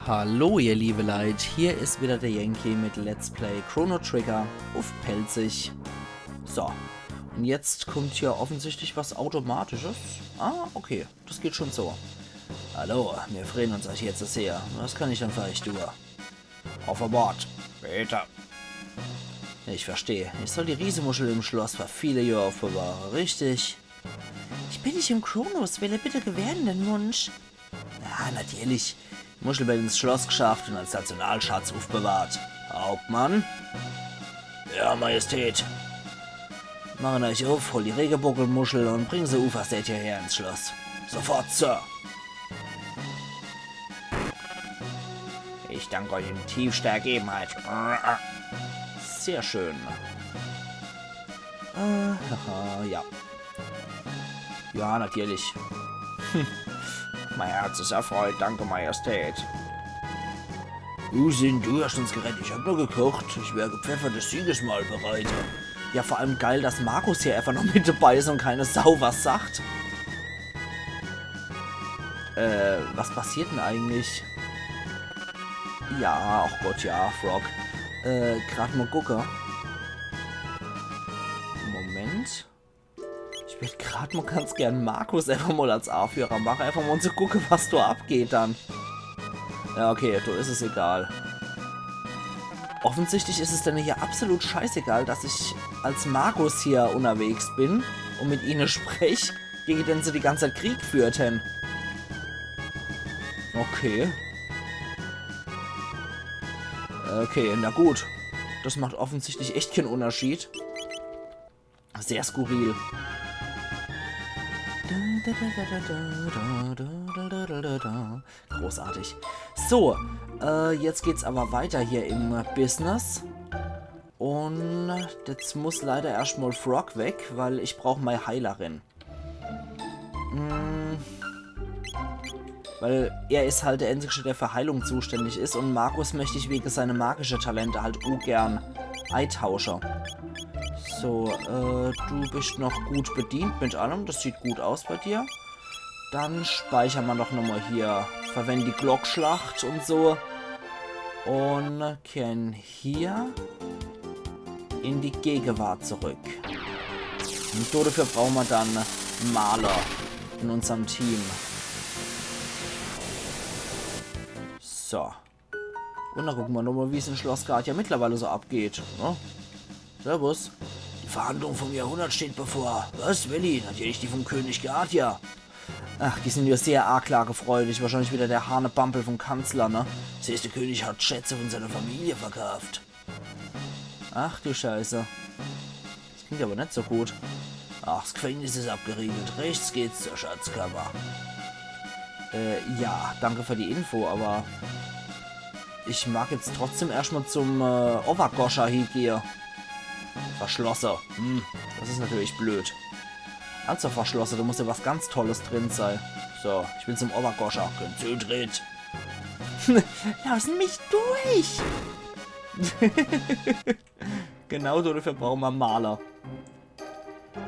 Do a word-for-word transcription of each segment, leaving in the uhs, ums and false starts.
Hallo ihr liebe Leit, hier is wieder der Yankee mit Let's Play Chrono Trigger uff Pälzisch. So, und jetzt kommt hier offensichtlich was Automatisches. Ah, okay, das geht schon so. Hallo, mir freuen uns, euch hier zu sehen. Was kann ich denn für euch tun? Auf Bord, bitte. Ich verstehe. Ich soll die Riesemuschel im Schloss für viele Jahre aufbewahren, richtig? Ich bitte dich um Kronos, will er bitte gewähren den Wunsch. Ja, natürlich. Muschel wird ins Schloss geschafft und als Nationalschatz aufbewahrt. Hauptmann? Ja, Majestät. Mach ihn euch auf, hol die Regenbogenmuschel und bring se unversehrt hierher ins Schloss. Sofort, Sir. Ich danke euch in tiefster Ergebenheit. Sehr schön. Äh, haha, ja. Ja, natürlich. Hm. Mein Herz ist erfreut, danke, Majestät. Usin, du hast uns gerettet. Ich hab nur gekocht. Ich wär gepfeffert, das Siegesmahl bereite. Ja, vor allem geil, dass Markus hier einfach noch mit dabei is und keine Sau was sagt. Äh, was passiert denn eigentlich? Ja, ach Gott, ja, Frog. Äh, grad mal gucke. Moment. Ich würd grad mal ganz gern Markus einfach mal als Anführer machen. Einfach mal um zu gucke, was da abgeht dann. Ja, okay, da is es egal. Offensichtlich is es denne hier absolut scheißegal, dass ich als Markus hier unterwegs bin und mit ihne sprech, gegen den se die ganze Zeit Krieg geführt hen. Okay. Okay, na gut. Das macht offensichtlich echt keinen Unterschied. Sehr skurril. Großartig. So, äh, jetzt geht's aber weiter hier im Business. Und jetzt muss leider erscht mal Frog weg, weil ich brauch mei Heilerin. Mm. Weil er is halt der Einzige, der für Heilung zuständig is und Markus möcht ich wegen seine magische Talente halt ungern eitausche. So, äh, du bist noch gut bedient mit allem. Das sieht gut aus bei dir. Dann speichern wir doch nochmal hier. Verwenden die Glockschlacht und so. Und kehren hier in die Gegenwart zurück. Und dafür brauchen wir dann Marle in unserem Team. So. Und dann gucken wir nochmal, wie es in Schloss Guardia mittlerweile so abgeht, ne? Servus. Die Verhandlung vom Jahrhundert steht bevor. Was, Willi? Natürlich die vom König Guardia. Ach, die sind ja sehr anklagefreudig. Wahrscheinlich wieder der Hanebampel vom Kanzler, ne? Das heißt, der König hat Schätze von seiner Familie verkauft. Ach du Scheiße. Das klingt aber net so gut. Ach, das Gefängnis ist abgeriegelt. Rechts geht's zur Schatzkammer. Äh, ja, danke für die Info, aber ich mag jetzt trotzdem erscht mal zum, äh, Owagosha hiegehe. Verschlosse. Hm, das ist natürlich blöd. Also verschlosse, da muss ja was ganz Tolles drin sei. So, ich will zum Owagosha. Kein Zutritt. Lassen mich durch! Genau dafür brauchen wir Marle.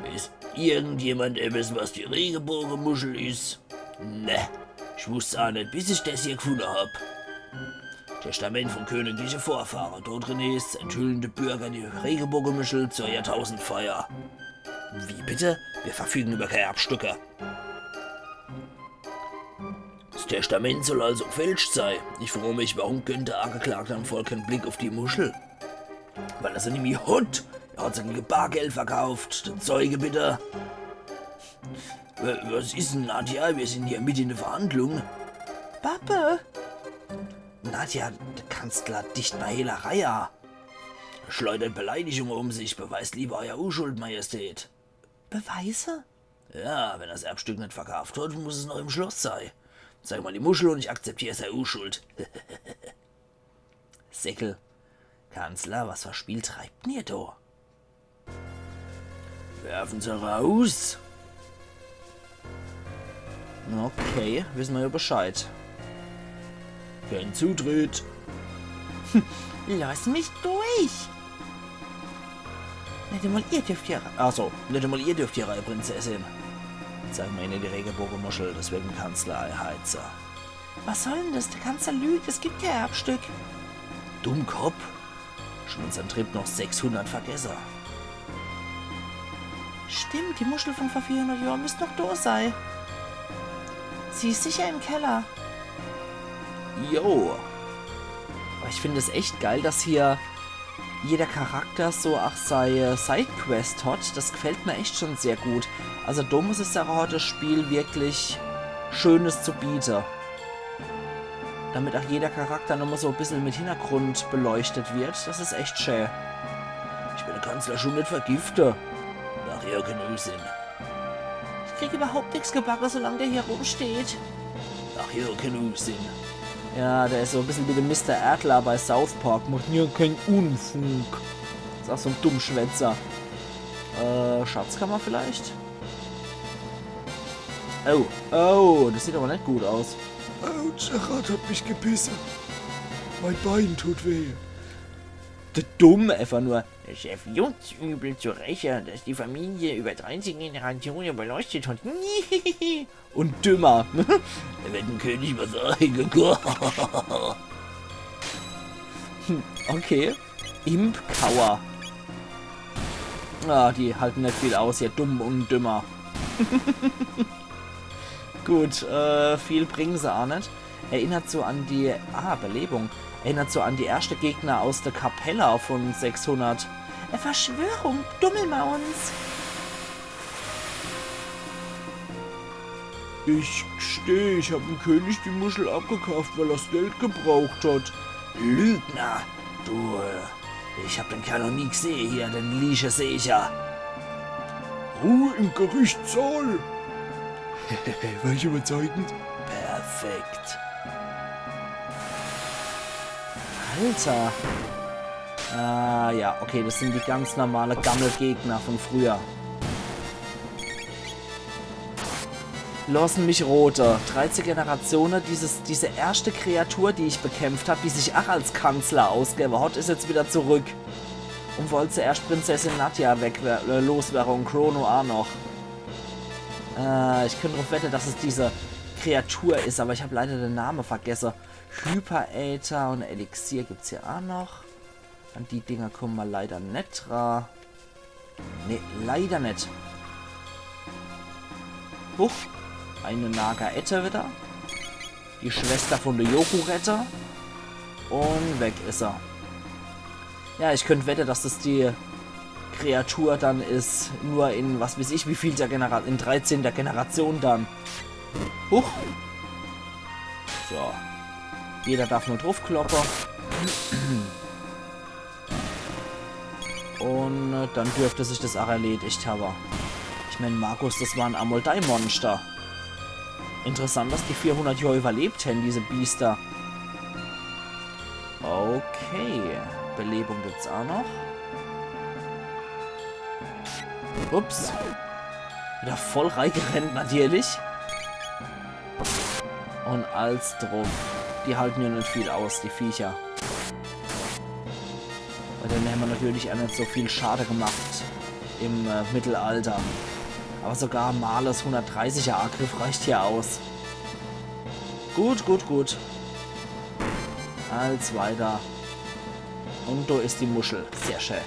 Weiß irgendjemand ebbes, was die Regenbogenmuschel is? Ne, ich wusst's aa net, bis ich des hier gefunne hab. Testament von königliche Vorfahre. Dort drin is, enthüllen de Bürger die Regenbogenmuschel zur Jahrtausendfeier. Wie bitte? Wir verfügen über kei Erbstücke. Das Testament soll also gefälscht sei. Ich frage mich, warum gönnt der Angeklagte am Volk keinen Blick auf die Muschel? Weil er se nimmi hot. Er hat se gegen Bargeld verkauft. Der Zeuge bitte. Wa-, was is denn, Nadja? Wir sind hier mitten in der Verhandlung. Pappe! Nadja, der Kanzler dicht bei Hehlerei. Schleudert Beleidigungen um sich, beweist lieber euer Unschuld, Majestät. Beweise? Ja, wenn er das Erbstück net verkauft hat, muss es noch im Schloss sei. Zeig mal die Muschel und ich akzeptiere sei Unschuld. Säckel. Kanzler, was für Spiel treibt denn ihr do? Werfen se raus. Okay, wissen wir ja Bescheid. Kein Zutritt. Lass mich durch! Net einmal ihr dürft hier rein. Ach so, net einmal ihr dürft hier rein, Prinzessin. Zeig mal ihnen die Regenbogenmuschel, das wird dem Kanzler ei Heizer. Was soll denn das? Der Kanzler lügt, es gibt kein Erbstück. Dummkopp. Schon unsern Trip noch sechshundert vergesse. Stimmt, die Muschel von vor vierhundert Jahren müsst noch da sei. Sie ist sicher im Keller. Jo. Aber ich finde es echt geil, dass hier jeder Charakter so auch sei Sidequest hat. Das gefällt mir echt schon sehr gut. Also da muss ich sagen, hat das Spiel wirklich Schönes zu bieten. Damit auch jeder Charakter nochmal so ein bisschen mit Hintergrund beleuchtet wird. Das ist echt schön. Ich will den Kanzler schon nicht vergiften. Nachher kann ich sehen. Ich krieg überhaupt nichts gebacken, solange der hier rumsteht. Nachher kann ich sehen. Ja, der ist so ein bisschen wie der Mister Adler bei South Park. Macht hier keinen Unfug. Ist auch so ein Dummschwätzer. Äh, Schatzkammer vielleicht? Oh, oh, das sieht aber nicht gut aus. Autsch, ein Rat hat mich gebissen. Mein Bein tut weh. Der Dumm einfach nur. Der Chef juckt's übel zu rächen, dass die Familie über dreißig Generationen belastet hat. Und dümmer. Er wird dem König was sagen. Okay. Imp Kauer. Ah, die halten nicht viel aus, ja, dumm und dümmer. Gut, äh, viel bringen sie auch nicht. Erinnert so an die, ah, Belebung. Erinnert so an die erste Gegner aus der Kapelle von sechshundert. Eine Verschwörung, dummeln wir uns. Ich gsteh, ich hab dem König die Muschel abgekauft, weil er's Geld gebraucht hat. Lügner, du, äh, ich hab den Kerl noch nie gsehe hier, den Lieschesecher. Ruhe im Gerichtssaal. War ich überzeugend? Perfekt. Alter. Ah, ja, okay, das sind die ganz normale Gammelgegner von früher. Lassen mich rote. Dreizehn Generationen, dieses, diese erste Kreatur, die ich bekämpft hab, die sich auch als Kanzler ausgebe hat, ist jetzt wieder zurück. Und wollte zuerst Prinzessin Nadja weg, äh, loswerden und Chrono auch noch. Äh, ich könnte drauf wetten, dass es diese Kreatur ist, aber ich hab leider den Namen vergessen. Hyperäther und Elixier gibt's hier auch noch. An die Dinger kommen wir leider net dra. Nee, leider net. Huch, eine Naga-Ette wieder. Die Schwester von der Yoku-Rette. Und weg is er. Ja, ich könnt wette, dass das die Kreatur dann is, nur in, was weiß ich, wie viel der Genera-, in dreizehnter Generation dann. Huch. So. Jeder darf nur draufkloppe. Und äh, dann dürfte sich das auch erledigt haben. Ich mein, Markus, das waren amol dei Monster. Interessant, dass die vierhundert Jahr überlebt haben, diese Biester. Okay, Belebung gibt's auch noch. Ups. Wieder voll reingerennt natürlich. Und als drauf. Die halten ja nicht viel aus, die Viecher. Weil dann hätten wir natürlich auch nicht so viel Schade gemacht im äh, Mittelalter. Aber sogar Marles hundertdreißiger Angriff reicht hier aus. Gut, gut, gut. Als weiter. Und da ist die Muschel. Sehr schön.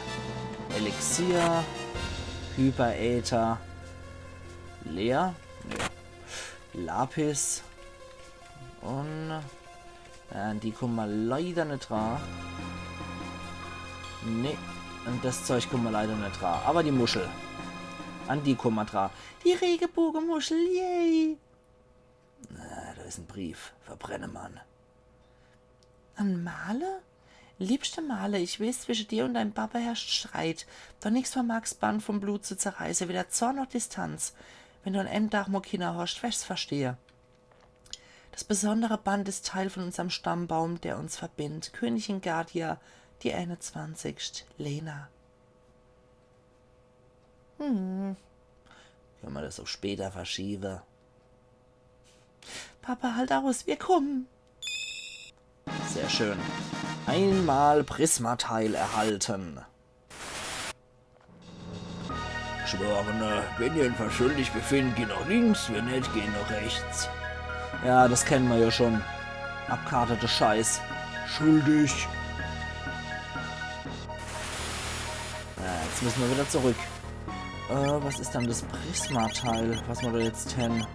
Elixier. Hyperäther. Leer? Nee. Lapis. Und äh, an die kommen wir leider nicht dran. Nee, an das Zeug kommen wir leider nicht dran. Aber die Muschel. An die kommen wir dran. Die Regenbogenmuschel, yay! Ah, da ist ein Brief. Verbrenne, Mann. An Marle? Liebste Marle, ich weiß, zwischen dir und deinem Papa herrscht Streit. Doch nix vermag's Band vom Blut zu zerreißen, weder Zorn noch Distanz. Wenn du an einem Tag mal Kinder hast, werst's verstehen. Das besondere Band ist Teil von unserem Stammbaum, der uns verbindet. Königin Guardia, die einundzwanzigste, Lena. Hm. Können wir das auf später verschieben? Papa, halt aus, wir kommen. Sehr schön. Einmal Prismateil erhalten. Geschworene, wenn ihr ihn für schuldig befindet, geht nach links, wenn nicht, geht nach rechts. Ja, das kennen wir ja schon. Abkartete Scheiß. Schuldig. Ja, jetzt müsse mer wieder zurück. Äh, was is dann das Prisma-Teil, was mer do jetzt hen?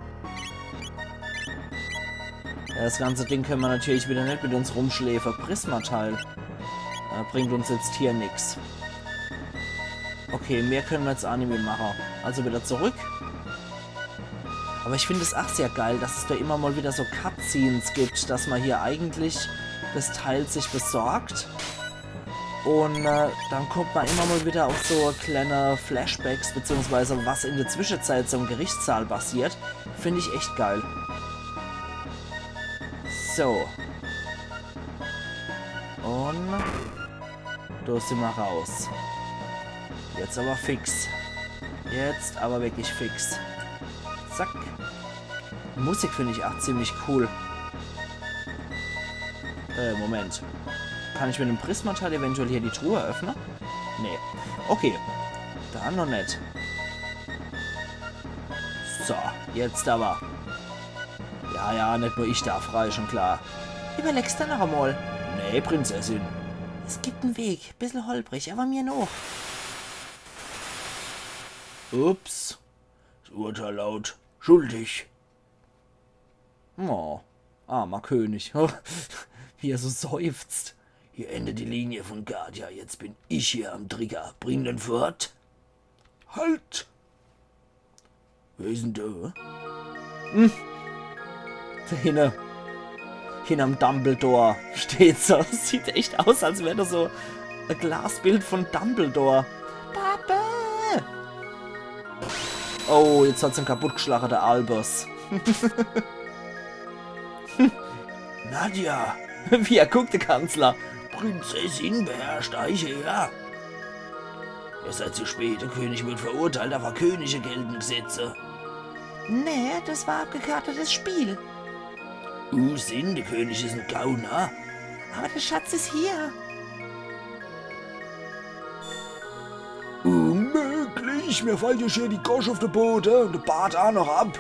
Ja, das ganze Ding könne mer natürlich wieder net mit uns rumschleefe. Prisma-Teil. Äh, bringt uns jetzt hier nix. Okay, mehr könne mer jetzt aa nimmi mache. Also wieder zurück. Aber ich find es ach sehr geil, dass es do immer mal wieder so Cutscenes gibt, dass mer hier eigentlich das Teil sich besorgt. Und äh, dann kommt mer immer mal wieder auf so kleine Flashbacks, beziehungsweise was in der Zwischenzeit so im Gerichtssaal passiert. Find ich echt geil. So. Und do simmer raus. Jetzt aber fix. Jetzt aber wirklich fix. Zack. Musik find ich ach ziemlich cool. Äh, Moment. Kann ich mit dem Prisma-Teil eventuell hier die Truhe öffne? Nee. Okay. Dann noch net. So, jetzt aber. Ja, ja, net nur ich darf rei, schon klar. Überlegst du noch einmal? Nee, Prinzessin. Es gibt en Weg. Bissel holprig, aber mir noch. Ups. Das Urteil laut schuldig. Oh, armer König. Wie er so seufzt. Hier endet die Linie von Guardia. Jetzt bin ich hier am Drücker. Bring den fort. Halt! Wer is denn do? Hm. Da hinne. Hinnerm Dumbledore steht so. Das sieht echt aus, als wär da so ein Glasbild von Dumbledore. Papa! Oh, jetzt hat's en kaputtgeschlache, der Albus. Nadja! Wie er guckt, der Kanzler. Prinzessin, beherrscht euch her. Ihr seid zu spät. Der König wird verurteilt, aber Könige gelten Gesetze. Nee, das war abgekartetes Spiel. Unsinn, der König is en Gauner. Aber der Schatz is hier. Unmöglich, mir fallt jo schier die Gosch auf de Bode und der Bart aa noch ab.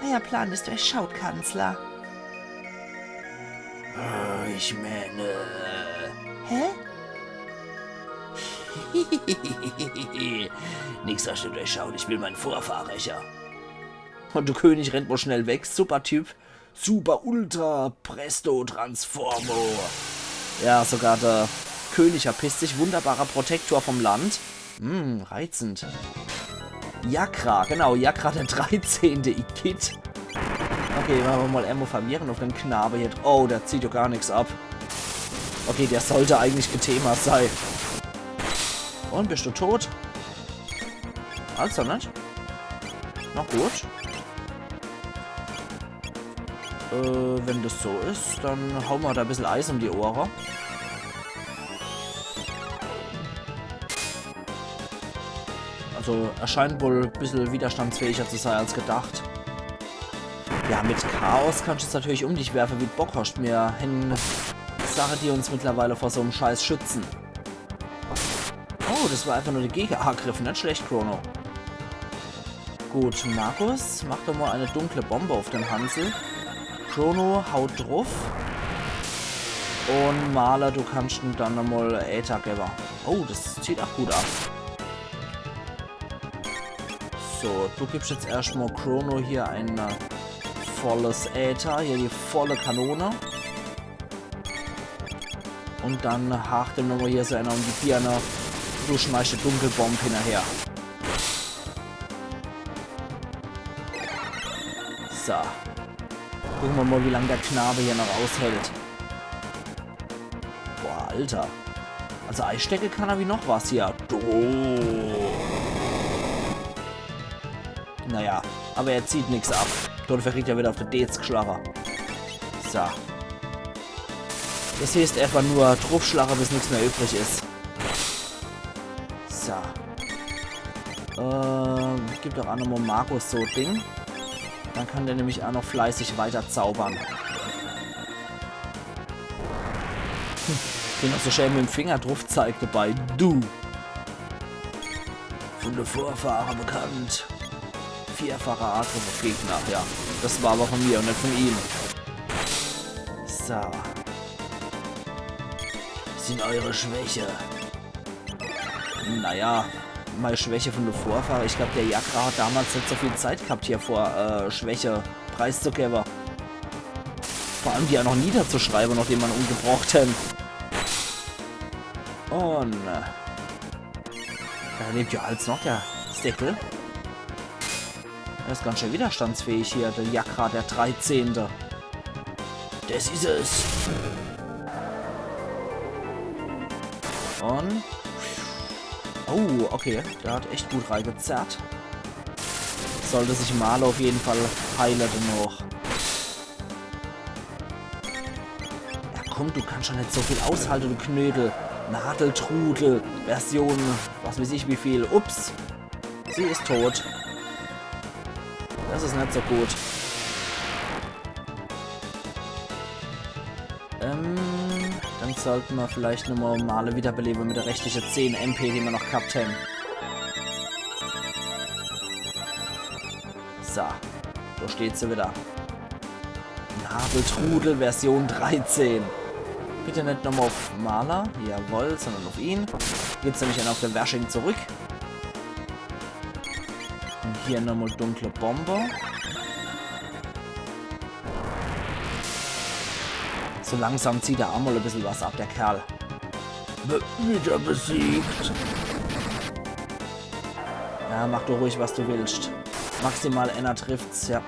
Euer Plan is durchschaut, Kanzler. Ah, ich meine. Hä? Nix hast du durchschaut, ich will mein Vorfahre, ja. Und der König rennt mal schnell weg, super Typ. Super Ultra Presto Transformo. Ja, sogar der König verpisst sich. Wunderbarer Protektor vom Land. Hm, reizend. Jakra, genau, Jakra der dreizehnte, igitt. Okay, mache mer mal emol verwirren auf den Knabe hier. Oh, der zieht jo gar nix ab. Okay, der sollte eigentlich kee Thema sei. Und bist du tot? Also net. Na gut. Äh, wenn das so is, dann haue mer da bissel Eis um die Ohre. Also, er scheint wohl bissel widerstandsfähiger zu sei als gedacht. Ja, mit Chaos kannst du es natürlich um dich werfe, wie d' Bock hast. Mir hen Sache, die uns mittlerweile vor so'm Scheiß schützen. Oh, das war einfach nur de Gegenangriff. Net schlecht, Chrono. Gut, Markus, mach doch mal eine dunkle Bombe auf den Hansel. Chrono, haut druff. Und Marle, du kannst ihm dann nochmal Äther geben. Oh, das zieht auch gut ab. So, du gibst jetzt erstmal Chrono hier ein, äh, volles Äther, hier die volle Kanone. Und dann hakt ihm nochmal hier so einer um die Birne. Du schmeißt die Dunkelbombe hinterher. So. Gucke mer mal, wie lang der Knabe hier noch aushält. Boah, Alter. Also einstecke kann er wie noch was hier. Oh. Naja, aber er zieht nix ab. Dafür kriegt er wieder auf de Dez geschlache. So. Das heißt einfach nur druffschlache, bis nix mehr übrig is. So. Ähm, gibt auch noch mal Markus so Ding. Dann kann der nämlich auch noch fleißig weiter zaubern. Hm, den noch so schön mit dem Finger druff zeigt dabei. Du. Von der Vorfahre bekannt. Vierfacher Angriff auf Gegner, ja. Das war aber von mir und net von ihm. So. Sin eure Schwäche. Naja, mei Schwäche vun de Vorfahre. Ich glaab, de Jackra hat damals net so viel Zeit gehabt, hier vor, äh, Schwäche preiszugewwe. Vor allem die aa noch niederzuschreiwe, nochdem mer en umgebrocht hen. Un, äh, er lebt jo als noch, de Stickel. Er is ganz schää widerstandsfähig hier, de Jackra, de Dreizehnte. Des is es. Un... Oh, okay. Der hat echt gut reigezerrt. Sollt sich Marle uff jeden Fall heile dennoch. Ja, komm, du kannsch doch net so viel aushalte, du Knödel. Nadeltrudel. Version, was weiß ich wie viel. Ups. Sie is tot. Des is net so gut. Ähm, dann sollt mer vielleicht nochmol Marle wiederbelewe mit de restliche zehn M P, die mer noch gehabt hen. So, do steht se widder. Nadeltrudel Version dreizehn. Bitte net nochmol uff Marle, jawoll, sondern uff ihn. Gibt's nämlich ääner uff de Wersching zurück. Un hier nochmol dunkle Bombe. So langsam zieht er aa mol e bissel was ab, de Kerl. Be-, wieder besiegt. Ja, mach du ruhig, was du willsch. Maximal ääner trifft's, ja.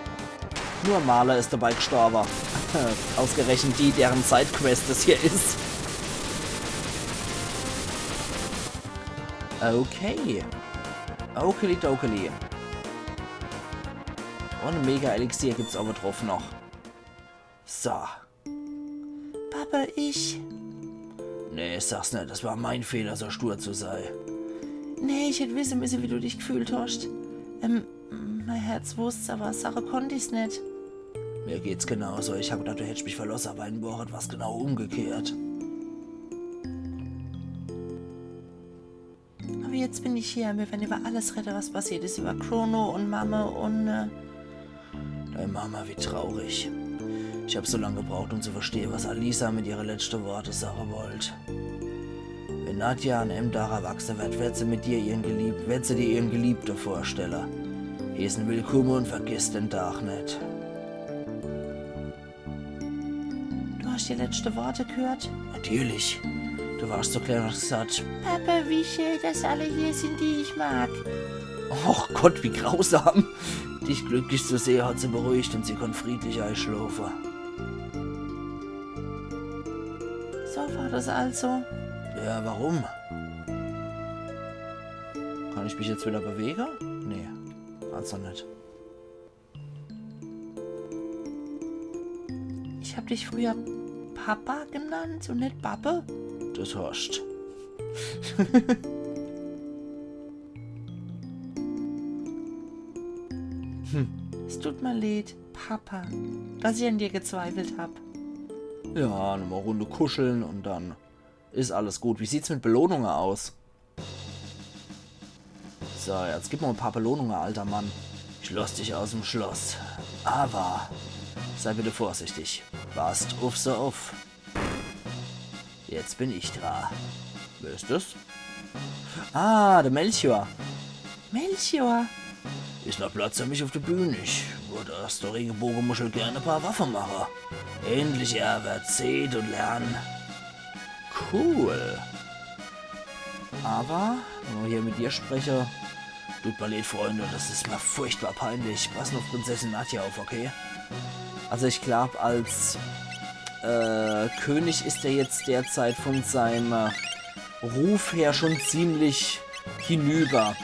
Nur Marle is dabei gestorwe. Ausgerechnet die, deren Sidequest des hier is. Okay. Okeli dokeli. Un e Mega-Elixier gibt's owwedruff noch. So. Papa, ich... Nee, sag's net, des war mein Fehler, so stur zu sei. Nee, ich hätt wisse misse, wie du dich gfühlt hoscht. Ähm, mei Herz wusst's, awwer sage konnt ich's net. Mir geht's genauso. Ich hab gedacht, du hättscht mich verlosse, awwer in Wohrheit war's genau umgekehrt. Awwer jetzt bin ich hier. Mir wern iwwer alles redde, was passiert is. Iwwer Chrono un Mama un, äh, Dei Mama, wie traurig. Ich hab so lang gebraucht, um zu verstehe, was Alisa mit ihre letschte Worte sage wollt. Wenn Nadja an em Dach erwachse werd, werd se mit dir ihren Gelieb-, werd se dir ihren Geliebte vorstelle. Heeß en Willkumme un vergiss den Dach net. Du hoscht die letschte Worte gehört? Natürlich. Du warsch so klää un hoscht gesaat: Papa, wie schää, dass alle hier sin, die ich mag. Och Gott, wie grausam. Dich glücklich zu sehe, hat se beruhigt un sie konnt friedlich eischlofe. So war das also. Ja, warum? Kann ich mich jetzt wieder bewege? Nee, also net. Ich hab dich früher Papa genannt und net Babbe. Das hoscht. Hm. Es tut mir leid, Papa, dass ich an dir gezweifelt hab. Ja, nochmal Runde kuscheln und dann is alles gut. Wie sieht's mit Belohnungen aus? So, jetzt gib mal ein paar Belohnungen, alter Mann. Ich loss dich aus'm Schloss. Aber sei bitte vorsichtig. Passt uff se uff. Jetzt bin ich dra. Wer is das? Ah, der Melchior. Melchior? Is noch Platz für mich auf der Bühne? Ich würd aus der Regenbogenmuschel gerne paar Waffe mache. Endlich erwert, seht und lernen. Cool. Aber, wenn mer hier mit dir spreche, tut mir leid, Freunde, das is mir furchtbar peinlich. Passen auf Prinzessin Nadja auf, okay? Also ich glaub, als, äh, König is er jetzt derzeit von seinem, äh, Ruf her schon ziemlich hinüber.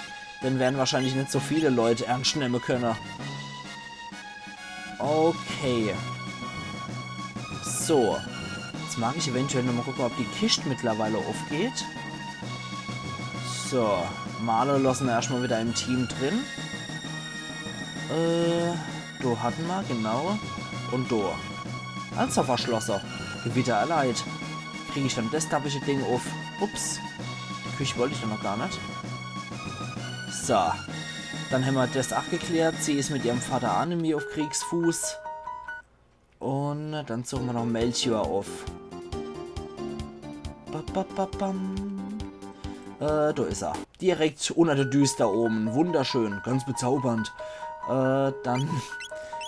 Den werden wahrscheinlich net so viele Leute ernst nemme könne. Okay. So. Jetzt mag ich eventuell nochmal gucke, ob die Kischt mittlerweile aufgeht. So. Marle losse mer erstmal wieder im Team drin. Äh, do hatte mer, genau. Und do. Also verschlosse. Gewitter erleid. Krieg ich dann das dappische Ding auf? Ups. Die Küch wollt ich doch noch gar net. So. Dann hämmer das ach geklärt. Sie is mit ihrem Vater Anime auf Kriegsfuß. Un dann suche mer noch Melchior uff. Ba, ba, ba, bam. Äh, do is er. Direkt unner de Düster owwe. Wunderschön, ganz bezaubernd. Äh, dann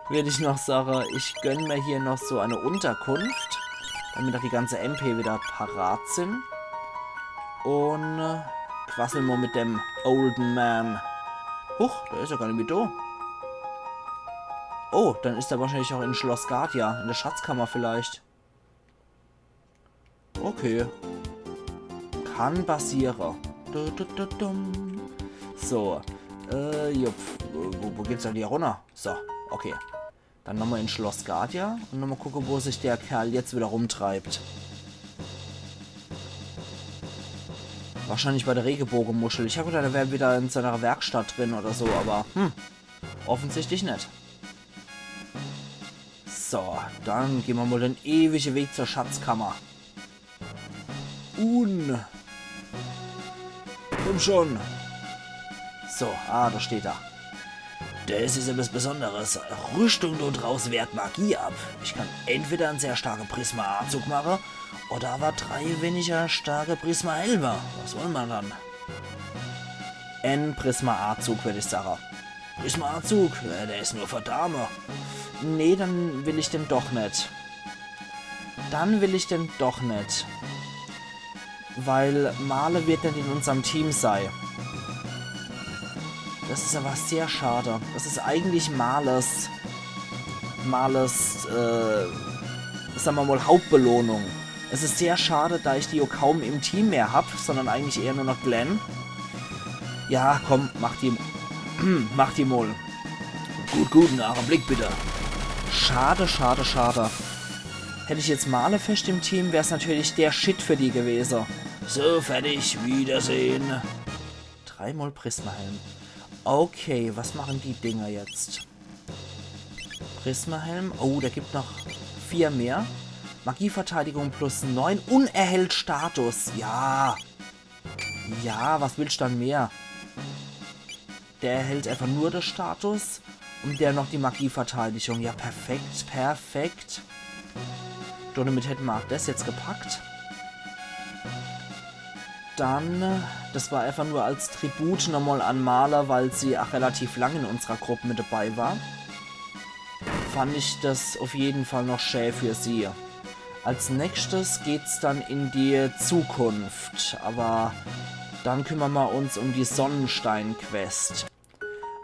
würd ich noch sage, ich gönn mer hier noch so e Unterkunft, damit ach die ganze M P wieder parat sin. Un äh, quassel mer mit dem olden Man. Huch, der is jo gar nimmi do. Oh, dann is er wahrscheinlich ach in Schloss Guardia, in de Schatzkammer vielleicht. Okay. Kann passiere. Du, du, du, dum. So. Äh, jo, pf, wo, wo geht's dann hier runner? So, okay. Dann nochmal in Schloss Guardia un nochmal gucke, wo sich der Kerl jetzt wieder rumtreibt. Wahrscheinlich bei der Regebogemuschel. Ich hab gedacht, der wär wieder in seiner Werkstatt drin oder so, aber hm, offensichtlich net. So, dann gehn mer mal den ewige Weg zur Schatzkammer. Un. Komm schon. So, ah, do steht er. Das is etwas Besonderes. Rüstung do draus wehrt Magie ab. Ich kann entweder en sehr starke Prisma-Azug mache oder aber drei weniger starke Prisma-Helme. Was wollen mer dann? En Prisma-Azug, würd ich sage. Prisma-Azug, äh, der is nur für Dame. Nee, dann will ich den doch net. Dann will ich den doch net. Weil Marle wird net in unserm Team sei. Das is aber sehr schade. Das is eigentlich Marles, Marles, äh, sag mer mal, Hauptbelohnung. Es is sehr schade, da ich die jo kaum im Team mehr hab, sondern eigentlich eher nur noch Glenn. Ja, komm, mach die, mach die mal. Gut, gut, en Augenblick bitte. Schade, schade, schade. Hätt ich jetzt Marle fescht im Team, wär's natürlich der Shit für die gewese. So, fertig, Wiedersehen. Dreimal Prismahelm. Okay, was machen die Dinger jetzt? Prismahelm. Oh, der gibt noch vier mehr. Magieverteidigung plus neun un erhält Status. Ja. Ja, was willst dann mehr? Der erhält einfach nur de Status un der noch die Magieverteidigung. Ja, perfekt, perfekt. Domit hätte mer ach das jetzt gepackt. Dann, äh, das war einfach nur als Tribut nochmal an Marle, weil sie ach relativ lang in unserer Gruppe mit dabei war. Fand ich das auf jeden Fall noch schä für sie. Als nächstes geht's dann in die Zukunft, aber dann kümmern mer uns um die Sonnenstein-Quest.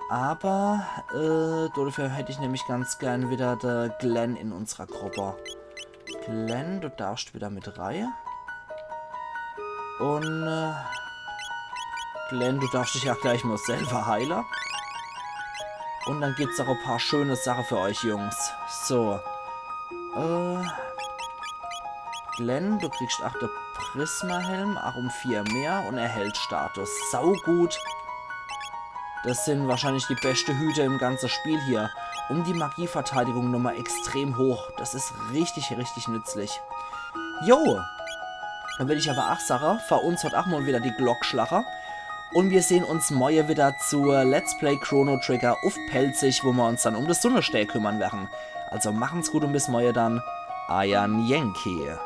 Aber, äh, dafür hätt ich nämlich ganz gern wieder de Glenn in unserer Gruppe. Glenn, du darfst wieder mit rei. Un, äh, Glenn, du darfst dich ja gleich mal selber heile. Un dann gibt's auch e paar schöne Sache für euch, Jungs. So. Äh, Glenn, du kriegst ach de Prismahelm, ach um vier mehr un erhält Status. Saugut. Das sind wahrscheinlich die beste Hüter im ganzen Spiel hier. Un die Magieverteidigung nochmal extrem hoch. Das is richtig, richtig nützlich. Jo. Dann will ich aber ach sage, für uns hat ach mal wieder die Glock schlache. Un wir sehen uns morje wieder zur Let's Play Chrono Trigger uff Pälzisch, wo mer uns dann um das Sunnestää kümmern werren. Also machen's gut un bis morje dann. Eier Yankee.